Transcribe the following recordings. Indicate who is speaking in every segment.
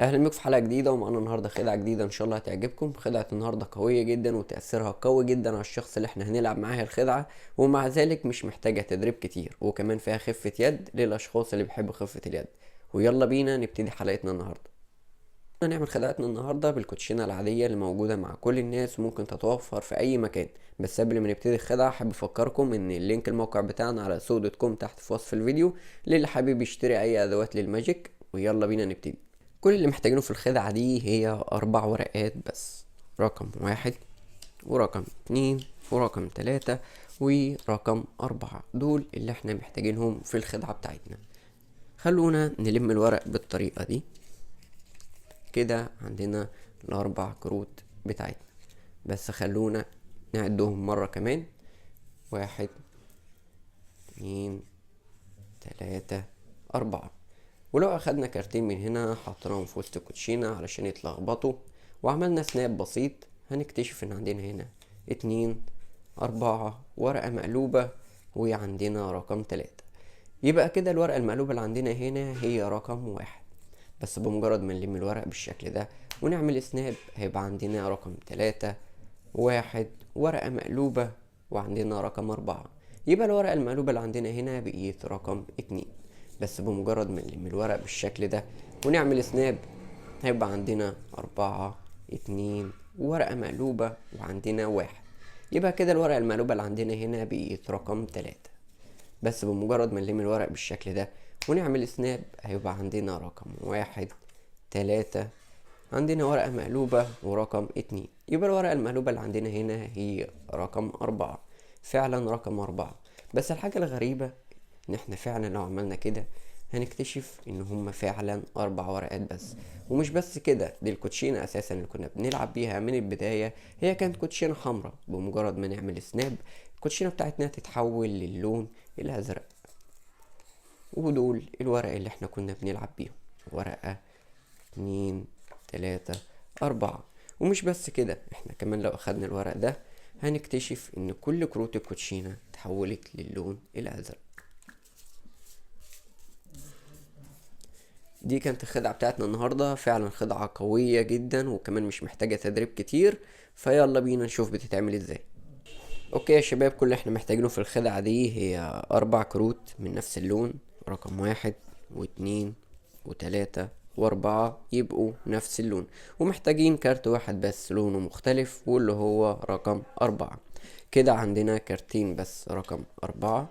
Speaker 1: اهلا بيكم في حلقة جديدة، ومعانا النهارده خدعه جديدة ان شاء الله هتعجبكم. خدعه النهارده قوية جدا وتاثيرها قوي جدا على الشخص اللي احنا هنلعب معاه الخدعه، ومع ذلك مش محتاجه تدريب كتير، وكمان فيها خفه يد للاشخاص اللي بيحبوا خفه اليد. ويلا بينا نبتدي حلقتنا النهارده. هنعمل خدعتنا النهارده بالكوتشينه العادية اللي موجودة مع كل الناس وممكن تتوفر في اي مكان. بس قبل ما نبتدي الخدعه احب افكركم ان ال link الموقع بتاعنا على سوق dot com تحت في وصف الفيديو للي حابب يشتري اي ادوات لل magic. ويلا بينا نبتدي. كل اللي محتاجينه في الخدعة دي هي 4 ورقات بس، رقم 1 ورقم 2 ورقم 3 ورقم 4، دول اللي احنا محتاجينهم في الخدعة بتاعتنا. خلونا نلم الورق بالطريقة دي كده، عندنا ال4 كروت بتاعتنا. بس خلونا نعدهم مرة كمان، 1 2 3 4. ولو اخدنا كارتين من هنا حطيناهم في وسط الكوتشينة علشان يتلخبطوا وعملنا snap بسيط، هنكتشف ان عندنا هنا 2 4 ورقة مقلوبة وعندنا رقم 3. يبقى كده الورقة المقلوبة اللي عندنا هنا هي رقم 1. بس بمجرد ما نلم الورق بالشكل ده ونعمل snap هيبقى عندنا رقم 3 1 ورقة مقلوبة وعندنا رقم 4. يبقى الورقة المقلوبة اللي عندنا هنا بقيت رقم 2. بس بمجرد ما نلم الورق بالشكل ده ونعمل snap هيبقى عندنا 4 2 ورقة مقلوبة وعندنا 1. يبقى كده الورقة المقلوبة اللي عندنا هنا بقيت رقم 3. بس بمجرد ما نلم الورق بالشكل ده ونعمل snap هيبقى عندنا رقم 1 3، عندنا ورقة مقلوبة ورقم 2. يبقى الورقة المقلوبة اللي عندنا هنا هي رقم 4، فعلا رقم 4. بس الحاجة الغريبة ان احنا فعلا لو عملنا كده هنكتشف ان هما فعلا 4 ورقات بس. ومش بس كده، دي الكوتشينة اساسا اللي كنا بنلعب بيها من البداية هي كانت كوتشينة حمراء. بمجرد ما نعمل snap الكوتشينة بتاعتنا تتحول للون الازرق. ودول الورق اللي احنا كنا بنلعب بيهم، ورقة 2 3 4. ومش بس كده، احنا كمان لو اخدنا الورق ده هنكتشف ان كل كروت الكوتشينة تحولت للون الازرق. دي كانت الخدعة بتاعتنا النهاردة، فعلا خدعة قوية جدا وكمان مش محتاجة تدريب كتير. فيلا بينا نشوف بتتعمل ازاي. okay يا شباب، كل اللي احنا محتاجينه في الخدعة دي هي 4 كروت من نفس اللون، رقم 1 و2 و3 و4 يبقوا نفس اللون، ومحتاجين كارت واحد بس لونه مختلف واللي هو رقم 4. كده عندنا كارتين بس رقم 4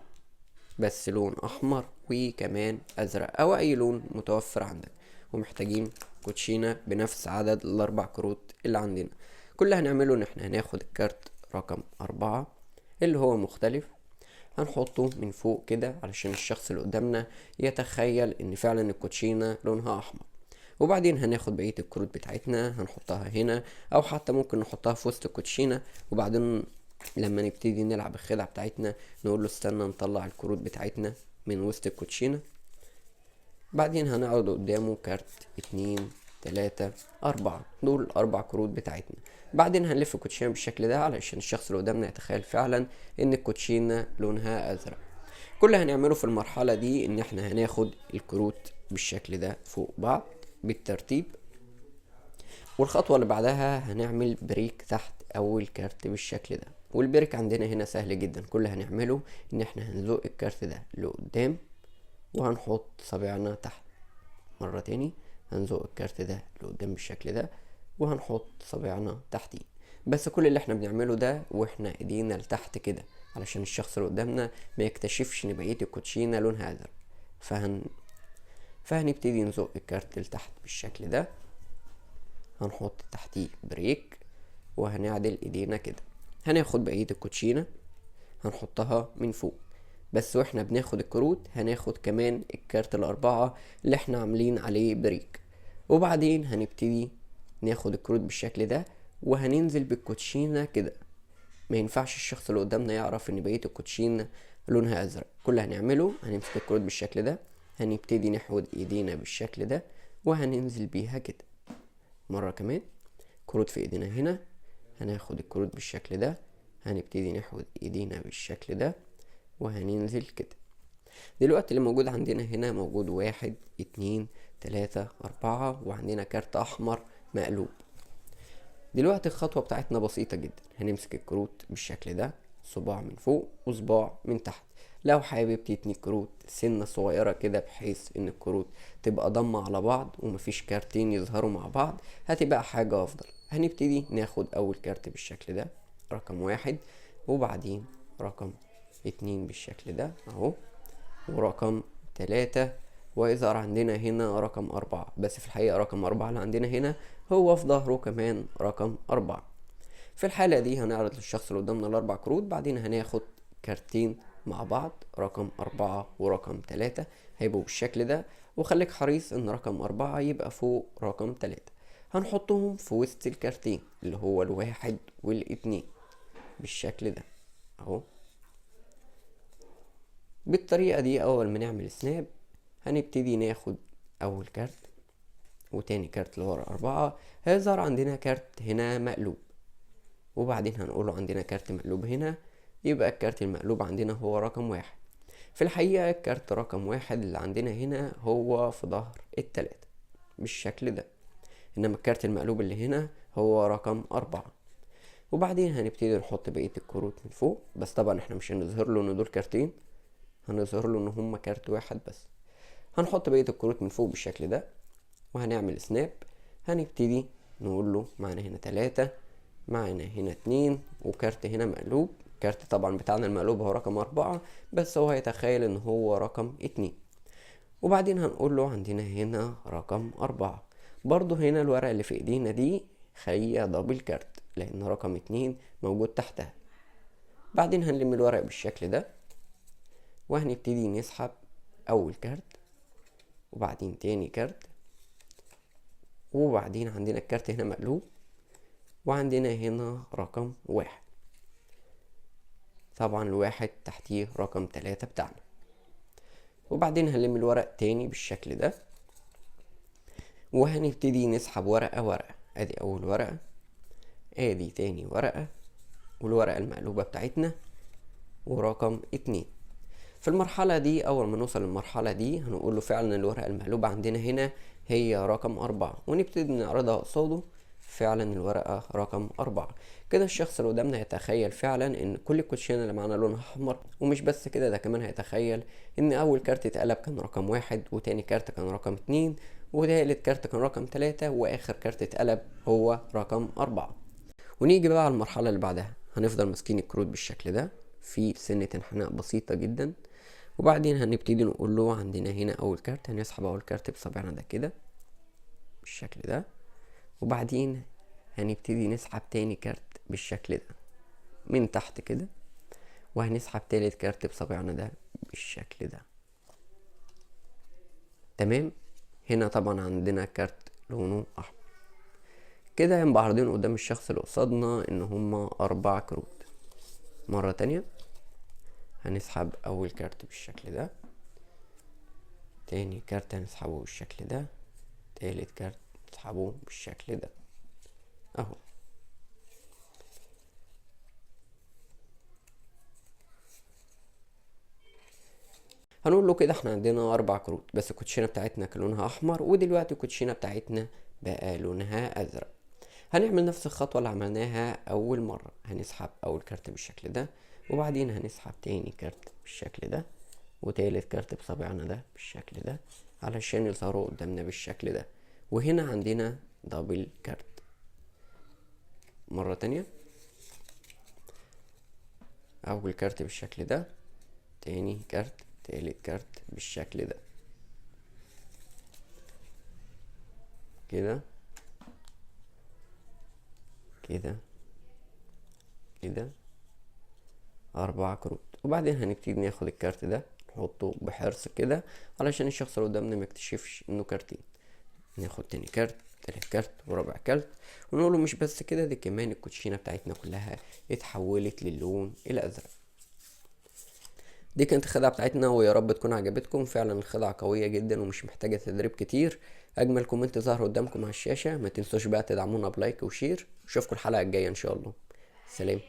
Speaker 1: بس لون أحمر وكمان أزرق أو أي لون متوفر عندك، ومحتاجين كوتشينة بنفس عدد ال4 كروت اللي عندنا. كل اللي هنعمله إن احنا هناخد الكارت رقم 4 اللي هو مختلف، هنحطه من فوق كده علشان الشخص اللي قدامنا يتخيل إن فعلا الكوتشينة لونها أحمر. وبعدين هناخد بقية الكروت بتاعتنا هنحطها هنا، أو حتى ممكن نحطها في وسط الكوتشينة، وبعدين لما نبتدي نلعب الخدعة بتاعتنا نقول له استنى نطلع الكروت بتاعتنا من وسط الكوتشينة. بعدين هنعرض قدامه كارت 2 3 4، دول 4 كروت بتاعتنا. بعدين هنلف الكوتشينة بالشكل ده علشان الشخص اللي قدامنا يتخيل فعلا ان الكوتشينة لونها ازرق. كل اللي هنعمله في المرحلة دي ان احنا هناخد الكروت بالشكل ده فوق بعض بالترتيب، والخطوة اللي بعدها هنعمل break تحت اول كارت بالشكل ده. وال break عندنا هنا سهل جدا، كل اللي هنعمله ان احنا هنزق الكارت ده لقدام وهنحط صابعنا تحت. مرة تاني هنزق الكارت ده لقدام بالشكل ده وهنحط صابعنا تحتيه. بس كل اللي احنا بنعمله ده واحنا ايدينا لتحت كده علشان الشخص اللي قدامنا ما يكتشفش ان بقية الكوتشينة لونها ازرق. فهنبتدي نزق الكارت لتحت بالشكل ده، هنحط تحتيه break وهنعدل ايدينا كده. هناخد بقية الكوتشينة هنحطها من فوق، بس واحنا بناخد الكروت هناخد كمان الكارت ال4 اللي احنا عاملين عليه break. وبعدين هنبتدي ناخد الكروت بالشكل ده وهننزل بالكوتشينة كده. ما ينفعش الشخص اللي قدامنا يعرف ان بقية الكوتشينة لونها ازرق. كل اللي هنعمله هنمسك الكروت بالشكل ده، هنبتدي نحود ايدينا بالشكل ده وهننزل بيها كده. مرة كمان، كروت في ايدينا هنا، هناخد الكروت بالشكل ده، هنبتدي نحود ايدينا بالشكل ده وهننزل كده. دلوقتي اللي موجود عندنا هنا موجود 1 2 3، 4، وعندنا كارت أحمر مقلوب. دلوقتي الخطوة بتاعتنا بسيطة جدا، هنمسك الكروت بالشكل ده، صباع من فوق وصباع من تحت. لو حابب تتني الكروت سنة صغيرة كده بحيث ان الكروت تبقى ضمة على بعض ومفيش كارتين يظهروا مع بعض هتبقى حاجة افضل. هنبتدي ناخد اول كارت بالشكل ده رقم 1، وبعدين رقم 2 بالشكل ده اهو، ورقم 3، ويظهر عندنا هنا رقم 4، بس في الحقيقة رقم 4 اللي عندنا هنا هو في ظهره كمان رقم 4. في الحالة دي هنعرض للشخص اللي قدامنا الأربع كروت، بعدين هناخد كارتين مع بعض رقم 4 ورقم 3 هيبقوا بالشكل ده، وخليك حريص إن رقم 4 يبقى فوق رقم 3. هنحطهم في وسط الكارتين اللي هو 1 وال2 بالشكل ده أهو. بالطريقة دي أول ما نعمل snap هنبتدي ناخد أول كارت وتاني كارت اللي هو 4، هيظهر عندنا كارت هنا مقلوب، وبعدين هنقوله عندنا كارت مقلوب هنا، يبقى الكارت المقلوب عندنا هو رقم 1. في الحقيقة الكارت رقم 1 اللي عندنا هنا هو في ظهر 3 بالشكل ده، إنما الكارت المقلوب اللي هنا هو رقم 4. وبعدين هنبتدي نحط بقية الكروت من فوق، بس طبعا احنا مش هنظهر له إن دول كارتين، هنظهر له إن هما كارت واحد بس. هنحط بقية الكروت من فوق بالشكل ده وهنعمل سناب. هنبتدي نقول له معانا هنا 3، معانا هنا 2، وكارت هنا مقلوب. كارت طبعا بتاعنا المقلوب هو رقم 4، بس هو هيتخيل ان هو رقم 2. وبعدين هنقول له عندنا هنا رقم 4. برضو هنا الورقة اللي في ايدينا دي خليها دبل كارت لان رقم 2 موجود تحتها. بعدين هنلم الورق بالشكل ده وهنبتدي نسحب اول كارت وبعدين تاني كارت، وبعدين عندنا الكارت هنا مقلوب وعندنا هنا رقم 1، طبعا 1 تحتيه رقم 3 بتاعنا. وبعدين هنلم الورق تاني بالشكل ده وهنبتدي نسحب ورقة ورقة. ادي اول ورقة، ادي تاني ورقة، والورقة المقلوبة بتاعتنا ورقم 2. في المرحلة دي اول ما نوصل للمرحلة دي هنقول له فعلا الورقة المقلوبة عندنا هنا هي رقم 4، ونبتدي نعرضها قصاده فعلا الورقة رقم 4. كده الشخص اللي قدامنا هيتخيل فعلا ان كل الكوتشينة اللي معانا لونها احمر، ومش بس كده، ده كمان هيتخيل ان اول كارت اتقلب كان رقم 1، وتاني كارت كان رقم 2، وتالت كارت كان رقم 3، واخر كارت اتقلب هو رقم 4. ونيجي بقى على المرحلة اللي بعدها. هنفضل ماسكين الكروت بالشكل ده في سنة انحناء بسيطة جدا، وبعدين هنبتدي نقول له عندنا هنا اول كارت، هنسحب اول كارت بصابعنا ده كده بالشكل ده، وبعدين هنبتدي نسحب تاني كارت بالشكل ده من تحت كده، وهنسحب تالت كارت بصابعنا ده بالشكل ده. تمام. هنا طبعا عندنا كارت لونه احمر. كده هنبقى عارضين قدام الشخص اللي قصادنا ان هما 4 كروت. مرة تانية هنسحب اول كارت بالشكل ده، تاني كارت هنسحبه بالشكل ده، تالت كارت نسحبه بالشكل ده اهو. هنقول له كده احنا عندنا 4 كروت، بس الكوتشينه بتاعتنا كان لونها احمر، ودلوقتي الكوتشينه بتاعتنا بقى لونها ازرق. هنعمل نفس الخطوه اللي عملناها اول مره، هنسحب اول كارت بالشكل ده، وبعدين هنسحب تاني كارت بالشكل ده، وتالت كارت بصابعنا ده بالشكل ده، علشان يظهروا قدامنا بالشكل ده. وهنا عندنا double كارت. مرة تانية أول كارت بالشكل ده، تاني كارت، تالت كارت بالشكل ده كده كده كده، 4 كروت. وبعدين هنبتدي ناخد الكارت ده نحطه بحرص كده علشان الشخص اللي قدامنا ما يكتشفش انه كارتين. ناخد تاني كارت، تالت كارت، ورابع كارت، ونقوله مش بس كده، دي كمان الكوتشينة بتاعتنا كلها اتحولت للون الازرق. دي كانت الخدعة بتاعتنا، ويا رب تكون عجبتكم. فعلا الخدعة قوية جدا ومش محتاجة تدريب كتير. اجمل comment ظهر قدامكم على الشاشة، ما تنسوش بقى تدعمونا ب like و share. اشوفكم الحلقة الجاية ان شاء الله. سلام.